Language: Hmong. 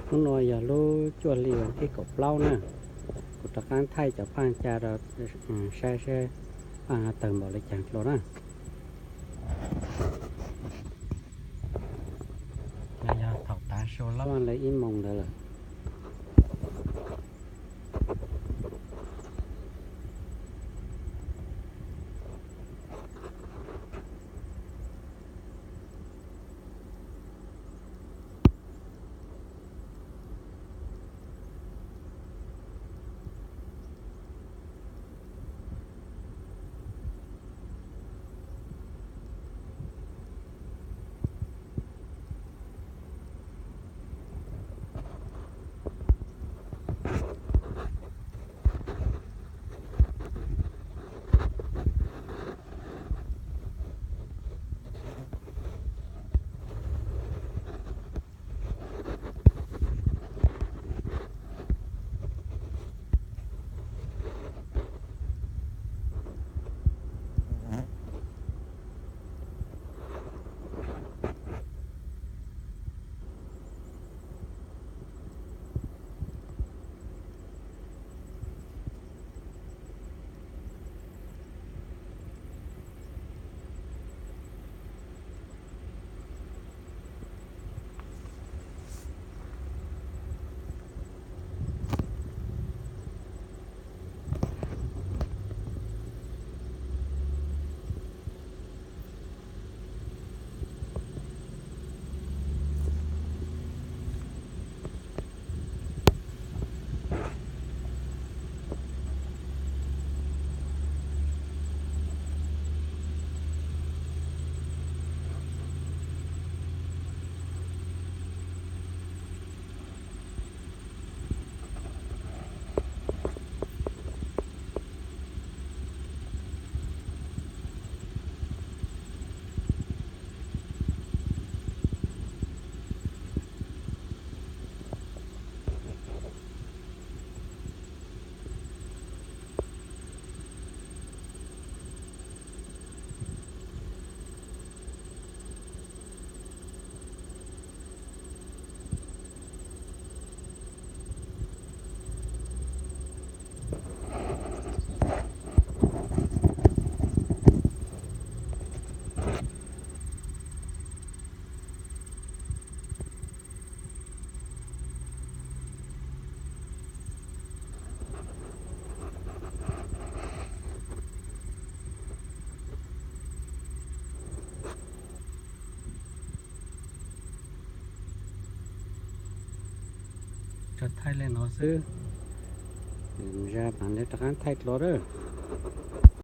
Hnub no yog lub cuaj hli vas thib kaum plaub na, kuv rov qab thaij cov phaj ca rau saib seb phaj tawg npaum li cas dlua na. No yog thaum tav su lawm, lawv ib moos ntawd lawm. Tsuas thaij li no xwb, zaj mas nws rov qab thaij dlua lawm.